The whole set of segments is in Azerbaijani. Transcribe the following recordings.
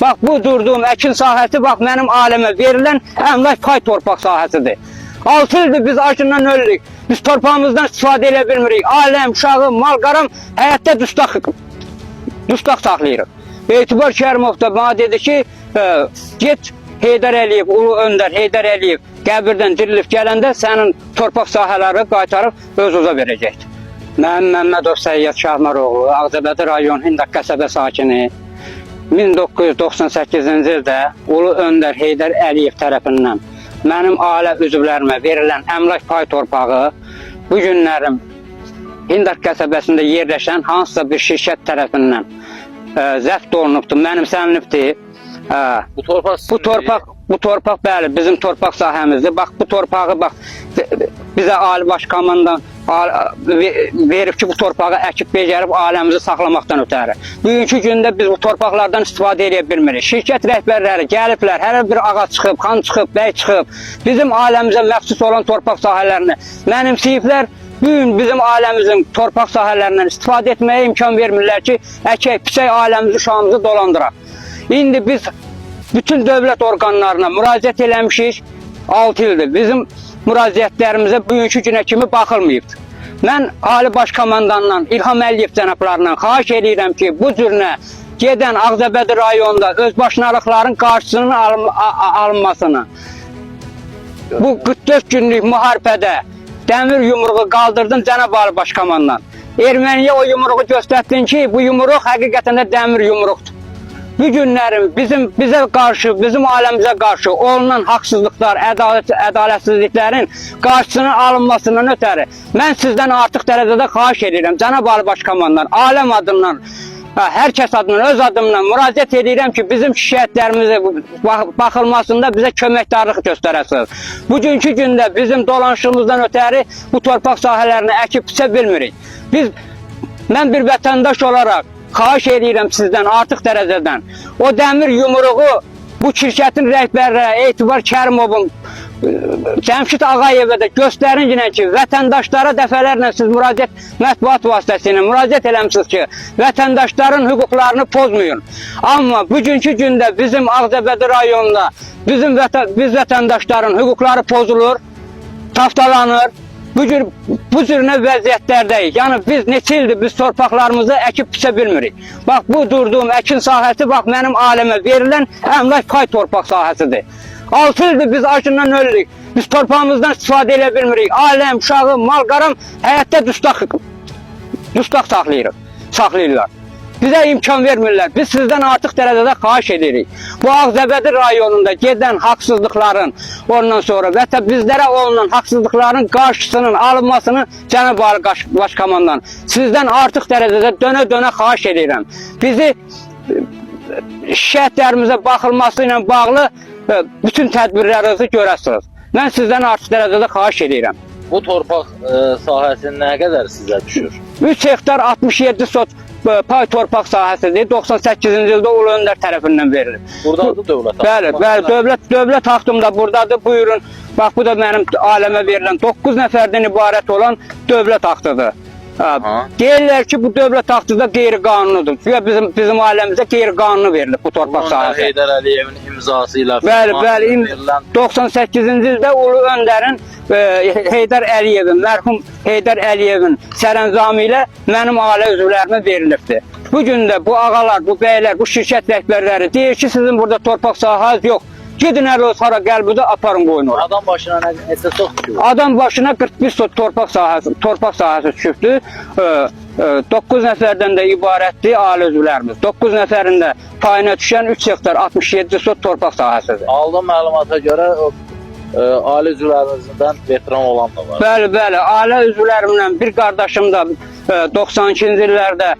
Bax bu durduğum əkin sahəsi bax mənim ailəmə verilən əmlak pay torpaq sahəsidir. 6 ildir biz acından ölürük. Biz torpağımızdan istifadə edə bilmirik. Ailəm, uşağım, mal qaram həyətdə dustaq saxlayırıq. Etibar Kərimov da mənə dedi ki, get Heydər Əliyev, Ulu Öndər Heydər Əliyev qəbirdən dirilib gələndə sənin torpaq sahələri qaytarıb öz-özə verəcəkdir. Mən Məmmədov Səyyad Şahmaroğlu, Ağcabədi rayon Hindaq qəsəbə sakini. 1998-ci ildə Ulu Öndər Heydər Əliyev tərəfindən mənim ailə üzvlərimə verilən əmlak pay torpağı bu günlərim Hindaq qəsəbəsində yerləşən hansısa bir şirkət tərəfindən zəbt olunubdur, mənimsənilibdir. Bu torpaq Bu torpaq, bu torpaq bəli, bizim torpaq sahəmizdir. Bax bu torpağı bax bizə Ali Baş Komandan verib ki, bu torpağı əkib becərib ailəmizi saxlamaqdan ötəri. Bugünkü gündə biz bu torpaqlardan istifadə edə bilmirik. Şirkət rəhbərləri gəliblər, hər bir ağa çıxıb, xan çıxıb, bəy çıxıb, bizim ailəmizə məxsus olan torpaq sahələrini mənimsəyiblər. Bu gün bizim ailəmizin torpaq sahələrindən istifadə etməyə imkan vermirlər ki, əkək, piçək ailəmizi, uşağımızı dolandıraq. İndi biz bütün dövlət orqanlarına müraciət eləmişik 6 ildir. Bizim müraciətlərimizə bugünkü günə kimi baxılmayıbdır. Mən Ali Baş Komandandan, İlham Əliyev cənablarından xahiş eləyirəm ki, bu cürünə gedən Ağcabədi rayonunda özbaşınalıqların qarşısının alınmasını, bu 44 günlük müharibədə dəmir yumruğu qaldırdın cənab Ali Baş Komandan. Erməniyə o yumruğu göstərdin ki, bu yumruq həqiqətən də dəmir yumruqdur. Bu günlərin bizə qarşı, bizim ailəmizə qarşı olunan haqsızlıqlar, ədalətsizliklərin qarşısının alınmasından ötəri mən sizdən artıq dərəcədə xahiş edirəm cənab Ali Baş Komandan, aləm adından, hər kəs adından, öz adımdan müraciət edirəm ki, bizim şikayətlərimizə baxılmasında bizə köməkdarlıq göstərəsiniz. Bugünkü gündə bizim dolanışımızdan ötəri bu torpaq sahələrini əkib biçə bilmirik. Mən bir vətəndaş olaraq xahiş edirəm sizdən artıq dərəcədən. O dəmir yumruğu bu şirkətin rəhbərləri Etibar Kərimovun, Cəmşid Ağayevə də göstərin ki, vətəndaşlara dəfələrlə siz müraciət mətbuat vasitəsilə müraciət eləmisiniz ki, vətəndaşların hüquqlarını pozmayın. Amma bugünkü gündə bizim Ağcabədi rayonunda biz vətəndaşların hüquqları pozulur, taftalanır. Bu cür nə vəziyyətlərdəyik. Yəni biz neçə ildir biz torpaqlarımızı əkib biçə bilmirik. Bax bu durduğum əkin sahəsi bax mənim ailəmə verilən əmlak pay torpaq sahəsidir. 6 ildir biz acından ölürük. Biz torpağımızdan istifadə edə bilmirik. Ailəm, uşağım, mal qaram həyətdə dustaq saxlayırlar. Bizə imkan vermirlər. Biz sizdən artıq dərəcədə xahiş edirik. Bu Ağcabədi rayonunda gedən haqsızlıqların, ondan sonra və hətta bizlərə olunan haqsızlıqların qarşısının alınmasını cənab Ali Baş Komandan sizdən artıq dərəcədə dönə-dönə xahiş edirəm. Bizi şikayətlərimizə baxılması ilə bağlı bütün tədbirlərinizi görəsiniz. Mən sizdən artıq dərəcədə xahiş edirəm. Bu torpaq sahəsi nə qədər sizə düşür? 3 hektar 67 sot pay torpaq sahəsidir. 98-ci ildə Ulu Öndər tərəfindən verilib. Burdadır dövlət haqqı. Bəli, bəli, dövlət haqqım da burdadır. Buyurun. Bax bu da mənim ailəmə verilən 9 nəfərdən ibarət olan dövlət aktıdır. Deyirlər ki, bu dövlət aktı da qeyri-qanunudur. Güya bizim ailəmizə qeyri-qanuni verilib bu torpaq sahəsi. Heydər Əliyevin imzası ilə Bəli, bəli. verilən 98-ci ildə Ulu Öndərin Heydər Əliyevin, mərhum Heydər Əliyevin sərəncamı ilə mənim ailə üzvlərimə verilibdir. Bu gün də bu ağalar, bu bəylər, bu şirkət rəhbərləri deyir ki, sizin burada torpaq sahəniz yox. Gedin hələ o hara qəlbidə aparın qoyun ora. Adam başına neçə çox düşür? Adam başına 41 sot torpaq sahəsi düşübdür. 9 nəfərdən də ibarətdir ailə üzvlərimiz. 9 nəfərin də payına düşən 3 hektar 67 sot torpaq sahəsidir. Aldığım məlumata görə ailə üzvlərinizdən veteran olan da var. Bəli, bəli. Ailə üzvlərimlə bir qardaşım da 92-ci illərdə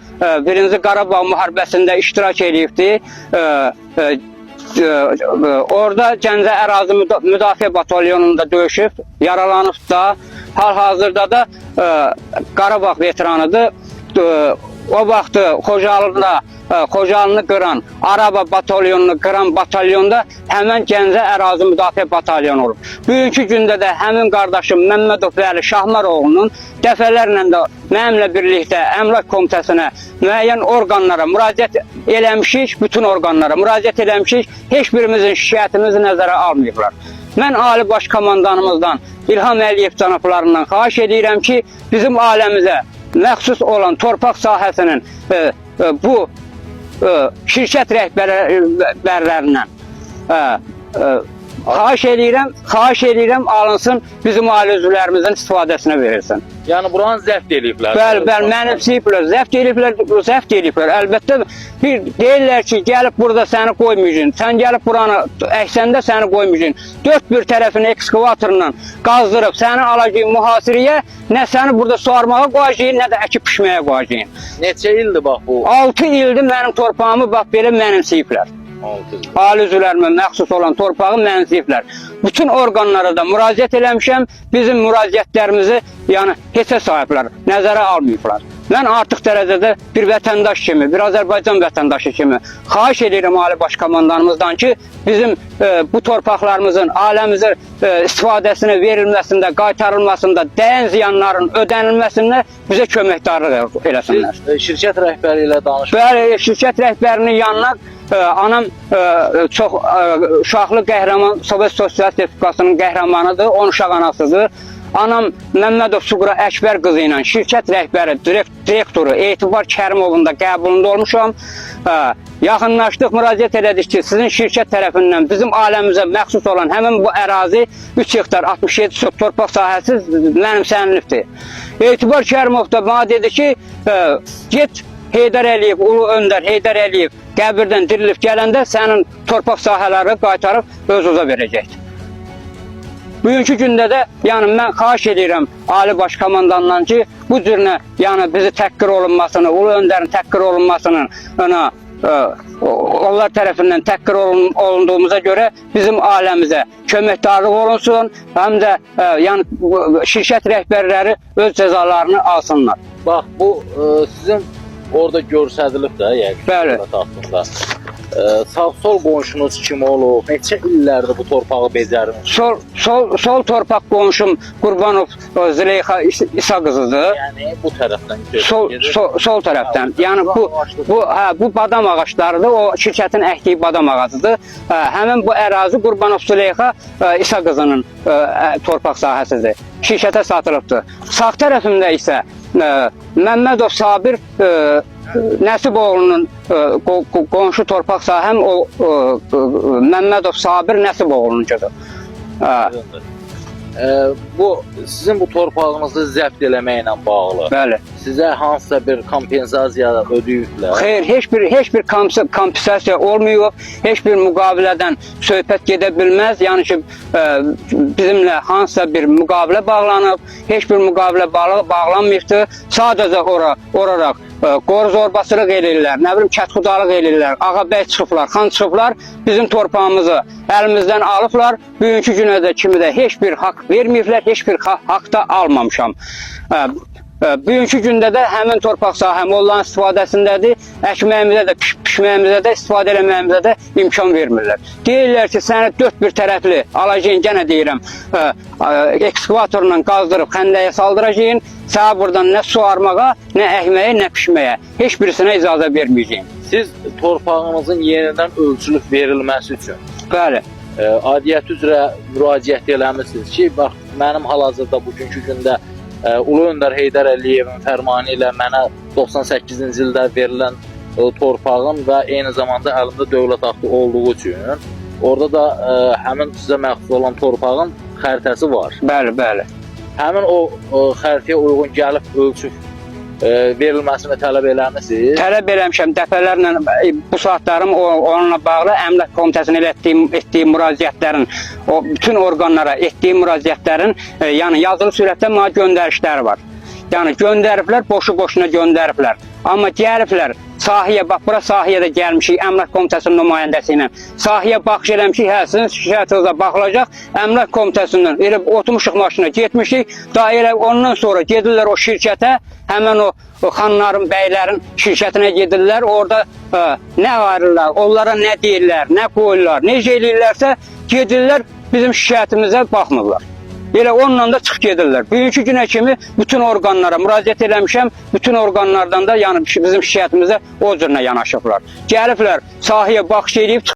1-ci Qarabağ müharibəsində iştirak eləyibdi. Orada Gəncə ərazi müdafiə batalyonunda döyüşüb, yaralanıb da. Hal-hazırda da Qarabağ veteranıdır. O vaxtı Xocalıda Xocalını qıran, Araba batalyonunu qıran batalyonda həmən Gəncə ərazi müdafiə batalyonu olub. Bugünkü gündə də həmin qardaşım Məmmədov Vəli Şahmaroğlunun dəfələrlə də mənimlə birlikdə Əmlak Komitəsinə, müəyyən orqanlara müraciət eləmişik, bütün orqanlara müraciət eləmişik, heç birimizin şikayətimizi nəzərə almayıblar. Mən Ali Baş Komandanımızdan, İlham Əliyev cənablarından xahiş edirəm ki, bizim ailəmizə məxsus olan torpaq sahəsinin bu şirkət rəhbərlərindən xahiş edirəm alınsın, bizim ailə üzvlərimizin istifadəsinə verilsin. Yəni buranı zəbt eləyiblər. Bəli, bəli, mənimsəyiblər, zəbt eləyiblər, zəbt eləyiblər. Əlbəttə bir deyirlər ki, gəlib burada səni qoymayacağıq. Sən gəlib buranı əksəndə səni qoymayacağıq. Dörd bir tərəfini ekskavatorla qazdırıb səni alacağıq mühasirəyə, nə səni burada suarmağa qoyacağıq, nə də əkib pişməyə qoyacağıq. Neçə ildir bax bu? 6 ildir mənim torpağımı bax belə mənimsəyiblər. 6 il. Ali üzvlərimə məxsus olan torpağı mənimsəyiblər. Bütün orqanlara da müraciət eləmişəm. Bizim müraciətlərimizi yəni heçə sahiblər, nəzərə almayıblar. Mən artıq dərəcədə bir vətəndaş kimi, bir Azərbaycan vətəndaşı kimi xahiş edirəm Ali Baş Komandanımızdan ki, bizim bu torpaqlarımızın ailəmizə istifadəsinə verilməsində, qaytarılmasında, dəyən ziyanların ödənilməsində bizə köməkdarlıq eləsinlər. Siz şirkət rəhbəri ilə danışmısınız. Bəli, şirkət rəhbərinin yanına anam çox uşaqlı qəhrəman, Sovet Sosialist Respublikasının qəhrəmanıdır, 10 uşaq anasıdır. Anam Məmmədov Suqra Əkbər qızı ilə şirkət rəhbəri, direktoru Etibar Kərimovun da qəbulunda olmuşam. Yaxınlaşdıq, müraciət elədik ki, sizin şirkət tərəfindən bizim ailəmizə məxsus olan həmin bu ərazi 3 hektar 67 sot torpaq sahəsi mənimsənilibdir. Etibar Kərimov da mənə dedi ki, get Heydər Əliyev, Ulu Öndər Heydər Əliyev qəbirdən dirilib gələndə sənin torpaq sahələri qaytarıb öz-özə verəcəkdir. Bugünkü gündə də yəni mən xahiş edirəm Ali Baş Komandandan ki, bu cürünə yəni bizi təhqir olunmasını, Ulu Öndərin təhqir olunmasının ona onlar tərəfindən təhqir olunduğumuza görə bizim ailəmizə köməkdarlıq olunsun, həm də yəni şirkət rəhbərləri öz cəzalarını alsınlar. Bax bu sizin orada göstərilib də yəqin. Bəli. Dövlət haqqında. Sağ-sol qonşunuz kim olub? Neçə illərdir bu torpağı becərmiş? Sol torpaq qonşum Qurbanov Züleyxa İsa qızıdır. Yəni bu tərəfdən gedir. Sol tərəfdən. Yəni bu badam ağaclarıdır. O şirkətin əkdiyi badam ağacıdır. Həmin bu ərazi Qurbanov Züleyxa İsa qızının torpaq sahəsidir. Şirkətə satılıbdır. Sağ tərəfimdə isə Məmmədov Sabir Nəsiboğlunun qonşu torpaq sahəm o Məmmədov Sabir Nəsiboğlununcudur. Bu sizin bu torpağınızı zəbt eləməklə bağlı. Bəli. Sizə hansısa bir kompensasiya ödəyiblər? Xeyr, heç bir kompensasiya olmayıb, heç bir müqavilədən söhbət gedə bilməz. Yəni ki, bizimlə hansısa bir müqavilə bağlanıb, heç bir müqavilə bağlanmayıbdır. Sadəcə oraraq qoru zorbasılıq eləyirlər, nə bilim kətxudalıq eləyirlər, ağabəy çıxıblar, xan çıxıblar, bizim torpağımızı əlimizdən alıblar. Bugünkü günə də kimi də heç bir haqq verməyiblər, heç bir haqq da almamışam. Bugünkü gündə də həmin torpaq sahəm onların istifadəsindədir. Əkməyimizə də, pişməyimizə də, istifadə eləməyimizə də imkan vermirlər. Deyirlər ki, səni dörd bir tərəfli alacağın, gənə deyirəm, ekskavatorla qazdırıb xəndəyə saldıracağın, sənə buradan nə su armağa, nə əkməyə, nə pişməyə, heç birisinə icazə verməyəcəyim. Siz torpağınızın yenidən ölçülüb verilməsi üçün Bəli. Aidiyyəti üzrə müraciət eləmisiniz ki, bax mənim hal-hazırda bugünkü gündə Ulu Öndər Heydər Əliyevin fərmanı ilə mənə 98-ci ildə verilən torpağım və eyni zamanda əlimdə dövlət aktı olduğu üçün orada da həmin sizə məxsus olan torpağın xəritəsi var. Bəli, bəli. Həmin o xəritəyə uyğun gəlib ölçüb verilməsini tələb eləmisiniz? Tələb eləmişəm dəfələrlə bu saatlarım onunla bağlı Əmlak Komitəsinə etdiyim müraciətlərin, o bütün orqanlara etdiyim müraciətlərin yəni yazılı surətdə mənə göndərişləri var. Yəni göndəriblər, boşu-boşuna göndəriblər. Amma gəliblər, Sahəyə bax, bura sahəyə də gəlmişik Əmlak Komitəsinin nümayəndəsi ilə. Sahəyə baxış eləmişik, hə, sizin şikayətinizə baxılacaq. Əmlak Komitəsindən elə oturmuşuq maşına getmişik. Daha elə ondan sonra gedirlər o şirkətə, həmin o xanların, bəylərin şirkətinə gedirlər. Orada nə ayırırlar, onlara nə deyirlər, nə qoyurlar, necə eləyirlərsə gedirlər bizim şikayətimizə baxmırlar. Elə onunla da çıx gedirlər. Bugünkü günə kimi bütün orqanlara müraciət eləmişəm. Bütün orqanlardan da yəni bizim şikayətimizə o cürlə yanaşıblar. Gəliblər, sahəyə baxış eləyib.